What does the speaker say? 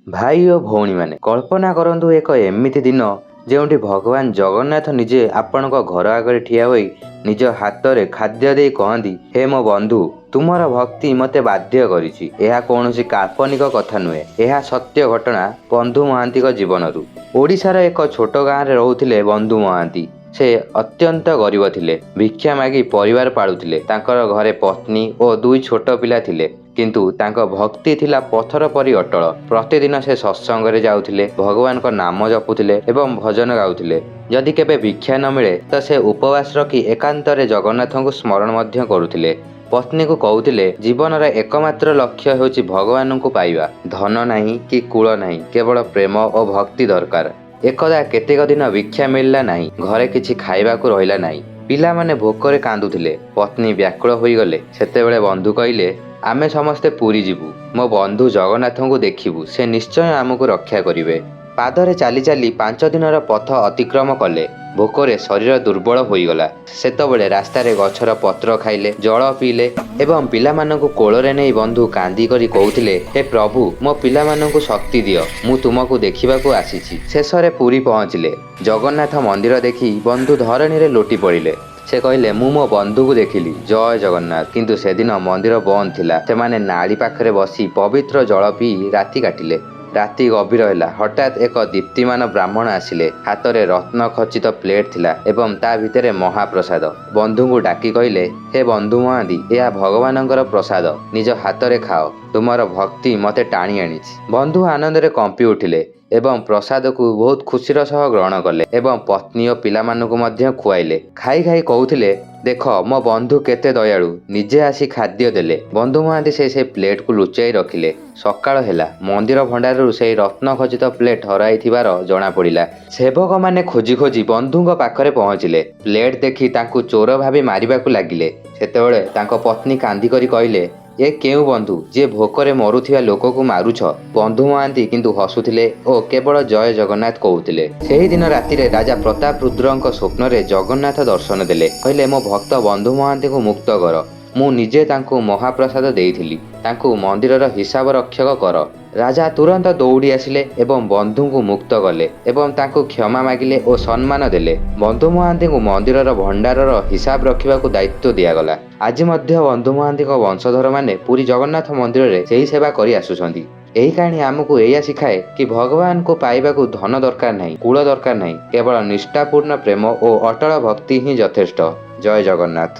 ଭାଇ ଓ ଭଉଣୀମାନେ, କଳ୍ପନା କରନ୍ତୁ ଏକ ଏମିତି ଦିନ ଯେଉଁଠି ଭଗବାନ ଜଗନ୍ନାଥ ନିଜେ ଆପଣଙ୍କ ଘର ଆଗରେ ଠିଆ ହୋଇ ନିଜ ହାତରେ ଖାଦ୍ୟ ଦେଇ କହନ୍ତି, ହେ ମୋ ବନ୍ଧୁ, ତୁମର ଭକ୍ତି ମୋତେ ବାଧ୍ୟ କରିଛି। ଏହା କୌଣସି କାଳ୍ପନିକ କଥା ନୁହେଁ, ଏହା ସତ୍ୟ ଘଟଣା ବନ୍ଧୁ ମହାନ୍ତିଙ୍କ ଜୀବନରୁ। ଓଡ଼ିଶାର ଏକ ଛୋଟ ଗାଁରେ ରହୁଥିଲେ ବନ୍ଧୁ ମହାନ୍ତି। ସେ ଅତ୍ୟନ୍ତ ଗରିବ ଥିଲେ, ଭିକ୍ଷା ମାଗି ପରିବାର ପାଳୁଥିଲେ। ତାଙ୍କର ଘରେ ପତ୍ନୀ ଓ ଦୁଇ ଛୋଟ ପିଲା ଥିଲେ, କିନ୍ତୁ ତାଙ୍କ ଭକ୍ତି ଥିଲା ପଥର ପରି ଅଟଳ। ପ୍ରତିଦିନ ସେ ସତ୍ସଙ୍ଗରେ ଯାଉଥିଲେ, ଭଗବାନଙ୍କ ନାମ ଜପୁଥିଲେ ଏବଂ ଭଜନ ଗାଉଥିଲେ। ଯଦି କେବେ ଭିକ୍ଷା ନ ମିଳେ ତ ସେ ଉପବାସ ରଖି ଏକାନ୍ତରେ ଜଗନ୍ନାଥଙ୍କୁ ସ୍ମରଣ ମଧ୍ୟ କରୁଥିଲେ। ପତ୍ନୀକୁ କହୁଥିଲେ, ଜୀବନର ଏକମାତ୍ର ଲକ୍ଷ୍ୟ ହେଉଛି ଭଗବାନଙ୍କୁ ପାଇବା। ଧନ ନାହିଁ କି କୁଳ ନାହିଁ, କେବଳ ପ୍ରେମ ଓ ଭକ୍ତି ଦରକାର। ଏକଦା କେତେକ ଦିନ ଭିକ୍ଷା ମିଳିଲା ନାହିଁ, ଘରେ କିଛି ଖାଇବାକୁ ରହିଲା ନାହିଁ। ପିଲାମାନେ ଭୋକରେ କାନ୍ଦୁଥିଲେ, ପତ୍ନୀ ବ୍ୟାକୁଳ ହୋଇଗଲେ। ସେତେବେଳେ ବନ୍ଧୁ କହିଲେ, ଆମେ ସମସ୍ତେ ପୁରୀ ଯିବୁ, ମୋ ବନ୍ଧୁ ଜଗନ୍ନାଥଙ୍କୁ ଦେଖିବୁ, ସେ ନିଶ୍ଚୟ ଆମକୁ ରକ୍ଷା କରିବେ। ପାଦରେ ଚାଲି ଚାଲି 5 ଦିନର ପଥ ଅତିକ୍ରମ କଲେ। ଭୋକରେ ଶରୀର ଦୁର୍ବଳ ହୋଇଗଲା। ସେତେବେଳେ ରାସ୍ତାରେ ଗଛର ପତ୍ର ଖାଇଲେ, ଜଳ ପିଇଲେ ଏବଂ ପିଲାମାନଙ୍କୁ କୋଳରେ ନେଇ ବନ୍ଧୁ କାନ୍ଦି କରି କହୁଥିଲେ, ହେ ପ୍ରଭୁ, ମୋ ପିଲାମାନଙ୍କୁ ଶକ୍ତି ଦିଅ, ମୁଁ ତୁମକୁ ଦେଖିବାକୁ ଆସିଛି। ଶେଷରେ ପୁରୀ ପହଞ୍ଚିଲେ। ଜଗନ୍ନାଥ ମନ୍ଦିର ଦେଖି ବନ୍ଧୁ ଧରଣୀରେ ଲୋଟି ପଡ଼ିଲେ। ସେ କହିଲେ, ମୁଁ ମୋ ବନ୍ଧୁକୁ ଦେଖିଲି, ଜୟ ଜଗନ୍ନାଥ। କିନ୍ତୁ ସେଦିନ ମନ୍ଦିର ବନ୍ଦ ଥିଲା। ସେମାନେ ନାଳି ପାଖରେ ବସି ପବିତ୍ର ଜଳ ପିଇ ରାତି କାଟିଲେ। ରାତି ଗଭୀର ହେଲା। ହଠାତ୍ ଏକ ଦୀପ୍ତିମାନ ବ୍ରାହ୍ମଣ ଆସିଲେ। ହାତରେ ରତ୍ନ ଖଚିତ ପ୍ଲେଟ୍ ଥିଲା ଏବଂ ତା ଭିତରେ ମହାପ୍ରସାଦ। ବନ୍ଧୁଙ୍କୁ ଡାକି କହିଲେ, ହେ ବନ୍ଧୁ ମହାନ୍ତି, ଏହା ଭଗବାନଙ୍କର ପ୍ରସାଦ, ନିଜ ହାତରେ ଖାଅ, ତୁମର ଭକ୍ତି ମୋତେ ଟାଣି ଆଣିଛି। ବନ୍ଧୁ ଆନନ୍ଦରେ କମ୍ପି ଉଠିଲେ ଏବଂ ପ୍ରସାଦକୁ ବହୁତ ଖୁସିର ସହ ଗ୍ରହଣ କଲେ ଏବଂ ପତ୍ନୀ ଓ ପିଲାମାନଙ୍କୁ ମଧ୍ୟ ଖୁଆଇଲେ। ଖାଇ ଖାଇ କହୁଥିଲେ, ଦେଖ ମୋ ବନ୍ଧୁ କେତେ ଦୟାଳୁ, ନିଜେ ଆସି ଖାଦ୍ୟ ଦେଲେ। ବନ୍ଧୁ ମହାନ୍ତି ସେ ପ୍ଲେଟକୁ ଲୁଚାଇ ରଖିଲେ। ସକାଳ ହେଲା, ମନ୍ଦିର ଭଣ୍ଡାରରୁ ସେହି ରତ୍ନ ଖଚିତ ପ୍ଲେଟ୍ ହରାଇଥିବାର ଜଣାପଡ଼ିଲା। ସେବକମାନେ ଖୋଜି ଖୋଜି ବନ୍ଧୁଙ୍କ ପାଖରେ ପହଞ୍ଚିଲେ। ପ୍ଲେଟ୍ ଦେଖି ତାଙ୍କୁ ଚୋର ଭାବି ମାରିବାକୁ ଲାଗିଲେ। ସେତେବେଳେ ତାଙ୍କ ପତ୍ନୀ କାନ୍ଦି କରି କହିଲେ, ଏ କେଉଁ ବନ୍ଧୁ ଯିଏ ଭୋକରେ ମରୁଥିବା ଲୋକକୁ ମାରୁଛ? ବନ୍ଧୁ ମହାନ୍ତି କିନ୍ତୁ ହସୁଥିଲେ ଓ କେବଳ ଜୟ ଜଗନ୍ନାଥ କହୁଥିଲେ। ସେହିଦିନ ରାତିରେ ରାଜା ପ୍ରତାପ ରୁଦ୍ରଙ୍କ ସ୍ୱପ୍ନରେ ଜଗନ୍ନାଥ ଦର୍ଶନ ଦେଲେ। କହିଲେ, ମୋ ଭକ୍ତ ବନ୍ଧୁ ମହାନ୍ତିଙ୍କୁ ମୁକ୍ତ କର, ମୁଁ ନିଜେ ତାଙ୍କୁ ମହାପ୍ରସାଦ ଦେଇଥିଲି, ତାଙ୍କୁ ମନ୍ଦିରର ହିସାବ ରକ୍ଷକ କର। ରାଜା ତୁରନ୍ତ ଦୌଡ଼ି ଆସିଲେ ଏବଂ ବନ୍ଧୁଙ୍କୁ ମୁକ୍ତ କଲେ ଏବଂ ତାଙ୍କୁ କ୍ଷମା ମାଗିଲେ ଓ ସମ୍ମାନ ଦେଲେ। ବନ୍ଧୁ ମହାନ୍ତିଙ୍କୁ ମନ୍ଦିରର ଭଣ୍ଡାରର ହିସାବ ରଖିବାକୁ ଦାୟିତ୍ୱ ଦିଆଗଲା। ଆଜି ମଧ୍ୟ ବନ୍ଧୁ ମହାନ୍ତିଙ୍କ ବଂଶଧରମାନେ ପୁରୀ ଜଗନ୍ନାଥ ମନ୍ଦିରରେ ସେହି ସେବା କରି ଆସୁଛନ୍ତି। ଏହି କାହାଣୀ ଆମକୁ ଏଇଆ ଶିଖାଏ କି ଭଗବାନଙ୍କୁ ପାଇବାକୁ ଧନ ଦରକାର ନାହିଁ, କୁଳ ଦରକାର ନାହିଁ, କେବଳ ନିଷ୍ଠାପୂର୍ଣ୍ଣ ପ୍ରେମ ଓ ଅଟଳ ଭକ୍ତି ହିଁ ଯଥେଷ୍ଟ। ଜୟ ଜଗନ୍ନାଥ।